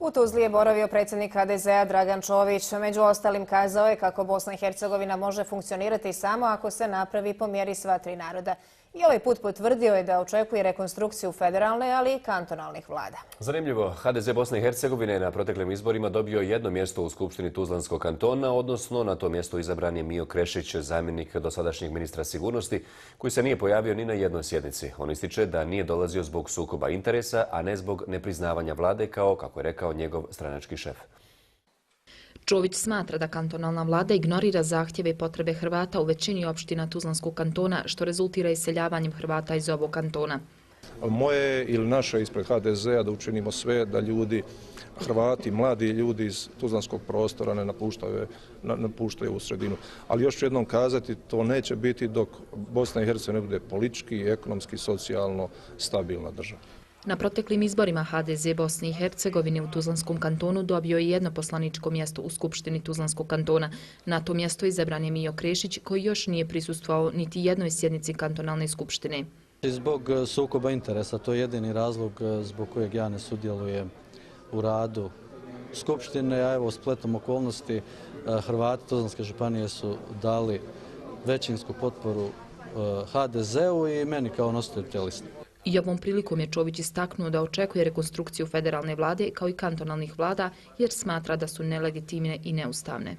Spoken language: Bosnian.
U Tuzli je boravio predsjednik HDZ-a Dragan Čović. Među ostalim kazao je kako Bosna i Hercegovina može funkcionirati samo ako se napravi po mjeri sva tri naroda. I ovaj put potvrdio je da očekuje rekonstrukciju federalne, ali i kantonalnih vlada. Zanimljivo, HDZ Bosne i Hercegovine je na proteklim izborima dobio jedno mjesto u Skupštini Tuzlanskog kantona, odnosno na to mjesto izabran je Mijo Krešić, zamjenik dosadašnjeg ministra sigurnosti, koji se nije pojavio ni na jednoj sjednici. On ističe da nije dolazio zbog sukoba interesa, a ne zbog nepriznavanja vlade, kao kako je rekao njegov stranački šef. Čović smatra da kantonalna vlada ignorira zahtjeve i potrebe Hrvata u većini opština Tuzlanskog kantona, što rezultira iseljavanjem Hrvata iz ovog kantona. Moje ili naše ispred HDZ-a da učinimo sve da ljudi, Hrvati, mladi ljudi iz tuzlanskog prostora ne napuštaju u sredinu. Ali još ću jednom kazati, to neće biti dok Bosna i Hercegovina bude politički, ekonomski, socijalno stabilna država. Na proteklim izborima HDZ Bosne i Hercegovine u Tuzlanskom kantonu dobio je jedno poslaničko mjesto u Skupštini Tuzlanskog kantona. Na to mjesto izabran je Mijo Krešić, koji još nije prisustvovao niti jednoj sjednici kantonalne skupštine. Zbog sukoba interesa, to je jedini razlog zbog kojeg ja ne sudjelujem u radu Skupštine, a evo spletom okolnosti Hrvati Tuzlanske županije su dali većinsku potporu HDZ-u i meni kao nositelju liste. I ovom prilikom je Čović istaknuo da očekuje rekonstrukciju federalne vlade kao i kantonalnih vlada jer smatra da su nelegitimne i neustavne.